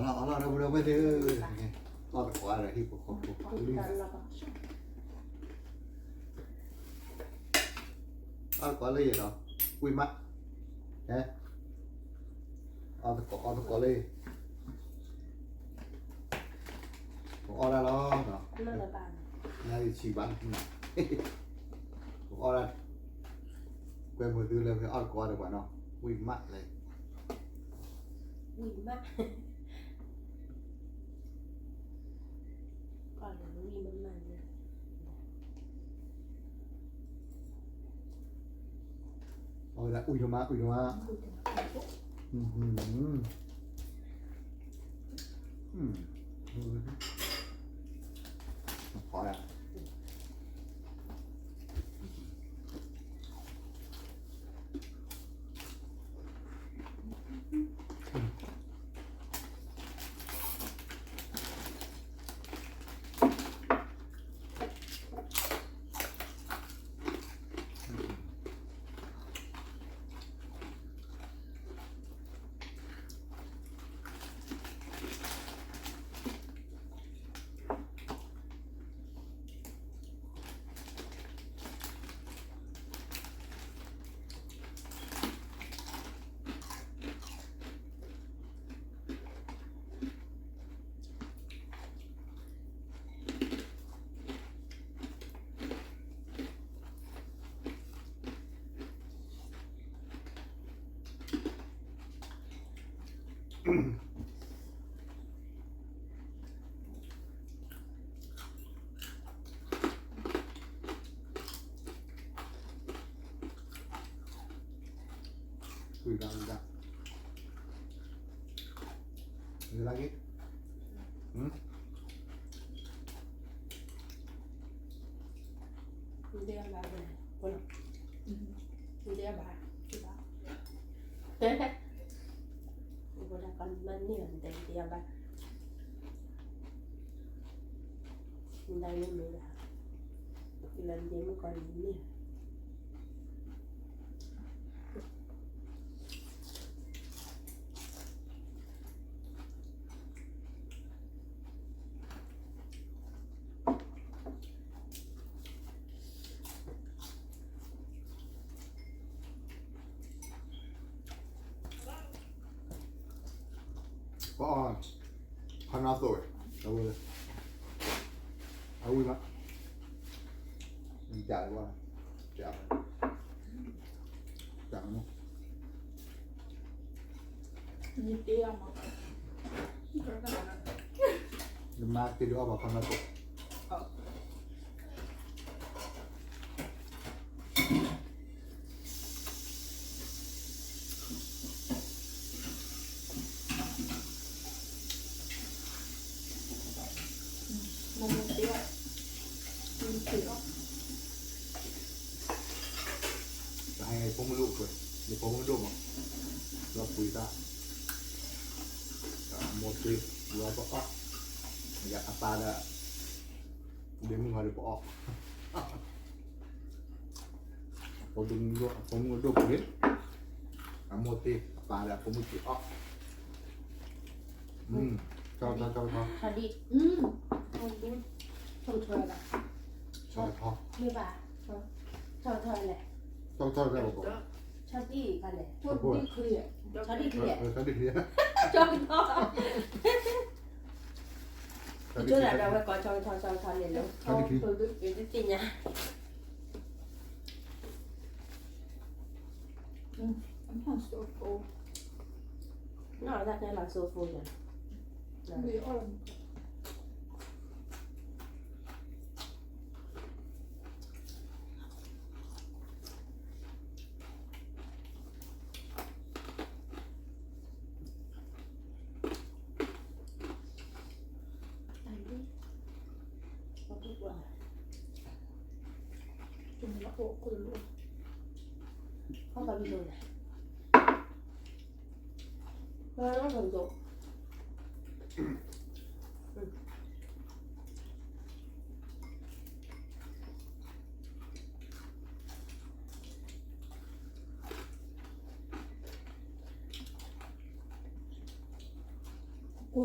အီၣ်လီၤဒီပုၢ်ဒီဝဲၢ်သ့ၣ်ဧၢ, အီၣ်သကိးဒီးဟံၣ်ဖိဃီဖိ, အီၣ်သကိးလၢယဲဒီး, ဝံၣ်မး, အီၣ်သကိး အီၣ်သကိးလၢယဲ, ပအီၣ်ဒၣ်လီၤ, နၤယဆံးဘၣ်, ပအီၣ်ဒၣ်, ကွဲမုာ်သုလၢဖဲအီၣ်သကိးဒီးပှၤနီၤ, ဝံၣ်မးလၢ ဝံၣ်မး, အီၣ်လၢဝံၣ်မးမးန့ၣ်, အဝဲဒၣ်အုၣ်ယိၤမး အုၣ်ယိၤမး, အီၣ် ဝံၣ်ဒၣ် ဝံၣ်ဒၣ်, ဝံၣ်လၢက့ၤ, မ့ၢ်တဲဘၣ်, မ့ၢ်တဲဘၣ်, ဘၣ်, ဘၣ်, မ့ၢ်တဲဘၣ်, မ့ၢ်တဲဘၣ်, လၢမ့ၢ်ကီၢ်န့ၣ်မ့ၢ် ပအီၣ်, ခီနါသိးဝဲ, အဝံၣ်မး, ယၤလၢဘၣ်, ယၤ, ယၤမး, ယမါတ့ၢ်ဒုးအီၣ်ပှၤခီနါသိး တဟဲဖိမုၣ်ဒိၣ်ခွဲး, ယဖိမုၣ်ဒိၣ်မး, ဒီးပှ့ၤတၢ်, အမိၢ်တ့ၢ်, လီၤပအီၣ်, ယအပၢ်ဒီး, ဒ့မုၣ်ဟီဒုးပအီၣ် အဖိမုၣ်ဒိၣ်ပှ့ၤ, အမိၢ်တ့ၢ် အပၢ်ဒီးအဖိမုၣ်တ့ၢ်အီၣ်, ဆီဒံၣ်, ဆီ, ဆီ, ဆီ, ဆီဒံၣ်, ဆီဒံၣ်, ဆီဒံၣ်, ဆီဒံၣ်, ဆီဒံၣ်, ဆီဒံၣ်, ဆီဒံၣ်, ဆီဒံၣ်, ဆီဒံၣ်, ဆီဒံၣ်, ဆီဒံၣ်, ဆီဒံၣ်,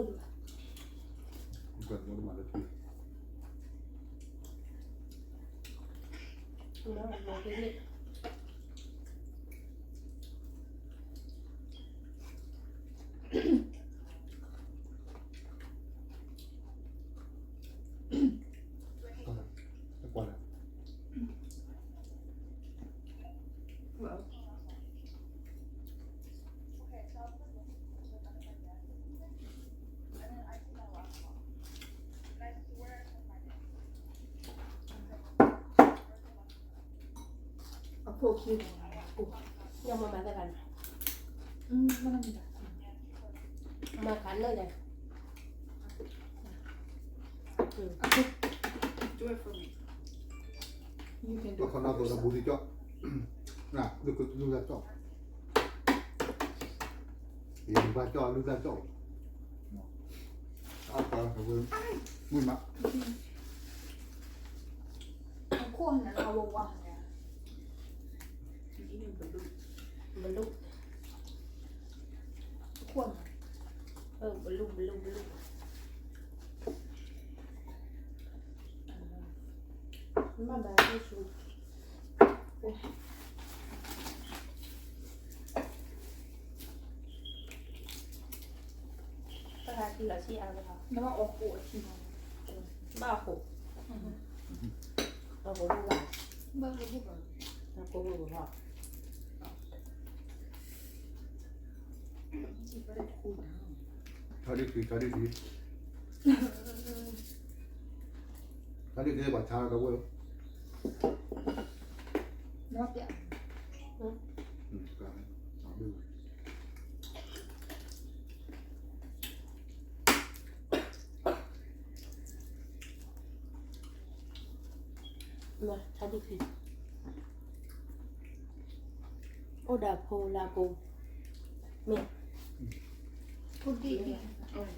အခိၣ်ခံ, ညၣ်မၤမၤသ့ၣ်ဂၤန့ၣ်, မၤခးလၢာ်ယၤ, ဘၣ်ခီနီၢ်သိးဒီးဘူးသံကၠီၣ်, လုၢ်သၣ်ကၠီၣ်, ယဘၣ်ကၠီၣ်လုၢ်သၣ်ကၠီၣ်, အဝဲ, မုၢ်မး, အခိၣ်န့ၣ်လၢအဝဲဝါန့ၣ်, ဘလူး, အခိၣ်န့ၣ်, ဘလူး ဘလူး ဘလူး, မ့ၢ်ဘၣ်ဆူ တၢ်ဟးကံလီၤဆံအါလီၤ, ဘၣ်အီၣ်ဃိ, ဘၣ်အီၣ်ဃိ, အီၣ်ဃိလၢဝါ, ဘၣ်အီၣ်ဃိလၢဝါ, ဆီဒံၣ်ချံ, ဆီဒံၣ်ချံ, ဆီဒံၣ်ချံပှၤဆါကဝဲၢ်, ဆီဒံၣ်ချံ, အိၣ်ဒီးဖိလၢအပူၤ, မ့ၢ်, ထိၣ်ဒ့ၣ်, ထိၣ်ဒ့ၣ်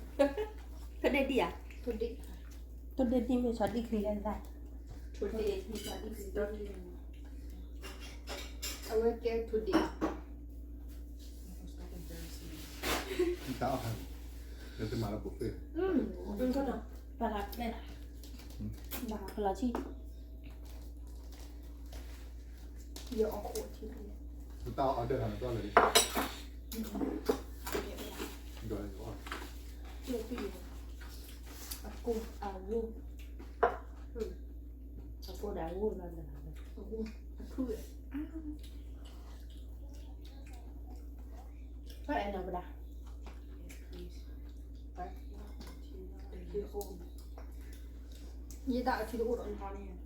ဒံၣ်ဧါ, ထိၣ်ဒ့ၣ်ဒံၣ်မ့ၢ်ဆီဒံၣ်ချံလၢသး, ထိၣ်ဒ့ၣ်, အဝဲကဲထိၣ်ဒ့ၣ်, တၢ်အီၣ်ခါ, လၢတမၤလၢ buffet, ပလၢ်, ဘၣ်ဖျီၣ်ဆံ, ယအီၣ်ဃိးထံ, တၢ်အီၣ် order ဟးနကွၢ်လၢာ်လံ, အကိၢ်အဂီၢ်, အကိၢ်ဒီးအဂီၢ်လီၤ, အထူၣ်, ဘၣ်အဲၣ်နီၤပဒၣ်, ယတၢ်အထံတအိၣ်ဒီးနဟီန့ၣ်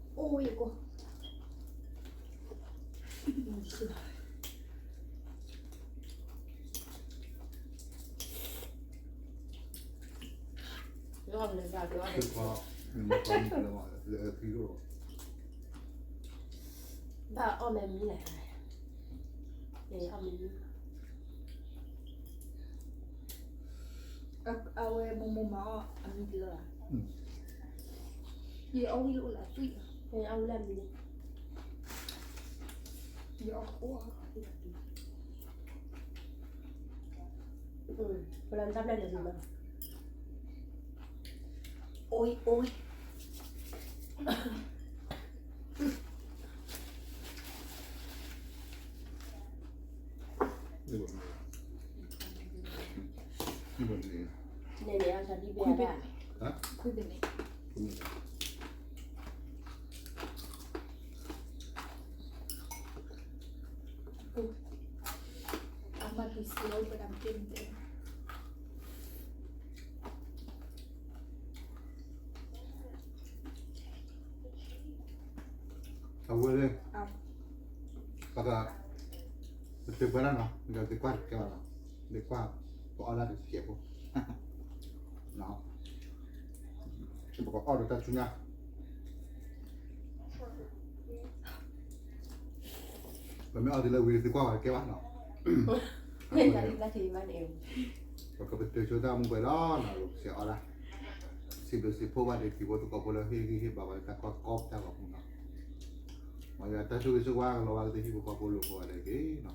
အိၣ်ယကိၢ်, ဘၣ်အီၣ်မ့ၢ်မံလဲၣ်, အီၣ်မ့ၢ်မံ, အဝဲမိၢ်မိၢ်မၤအီၣ်အမံတလၢ, ယအီၣ်ဝံၤလၢအိၣ်လၢအသွံၣ်, ယအီၣ်ဝံၤလၢအမံ, ယအီၣ်, ပလၢတၢ်ဘျဲၣ်န့ၣ်မံ, အိၣ်အိၣ် န့ၣ်န့ၣ် အဆၢဒံၣ်ဘ့ၣ်ဒၣ်, ခွံဘ့ၣ်န့ၣ်, အမၤတံၤစၢ်လၢပဒၣ်မ့ၢ်တ့ၢ်မ့ၢ်တ့ၢ် အဝဲလၢ ပက ပတပှဲၤလၢနီၤ နကသံကွၢ်တကဲဘၣ်နီၤ သံကွၢ် ပအီၣ်လၢတစဲးဖိ ပကအီၣ်ဒီးတၢ်ဆူညါ ပမ့ၢ်အီၣ်သ့လၢဝံၤသံကွၢ်ဝဲတကဲဘၣ်နီၤ ပကပတုာ်ဆိတၢ်မူပှဲၤလီၤနီၤ, ပကစဲးအီၣ်ဒၣ် စံးဘျုးစံးဖှိၣ်ဘၣ်ဒီး တံၤဖိသကိးဖိလၢဟ့ၣ်ဂံၢ်ဟ့ၣ်ဘါဝဲလၢတၢ်ကွၢ်ကီတၢ်ဂီၤမူနီၤ, မ်ယွၤတၢ်ဆိၣ်ဂ့ၤဆိၣ်ဝါကလီၤဘၣ်လၢတဟံၣ်ဖိဃီဖိလိၤဖိဝဲလၢအဂ့ၤနီၤ,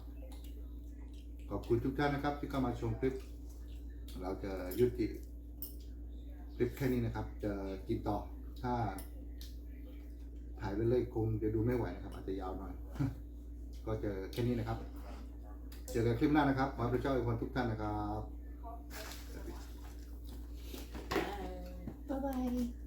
ขอบคุณทุกท่านนะครับที่เข้ามาชมคลิป เราจะยุติ คลิปแค่นี้นะครับ จะกินต่อ ถ้าถ่ายเรื่อยๆคงจะดูไม่ไหวนะครับ อาจจะยาวหน่อย ก็จะแค่นี้นะครับ เจอกันคลิปหน้านะครับ ขอให้พระเจ้าอวยพรทุกท่านนะครับ บ๊ายบาย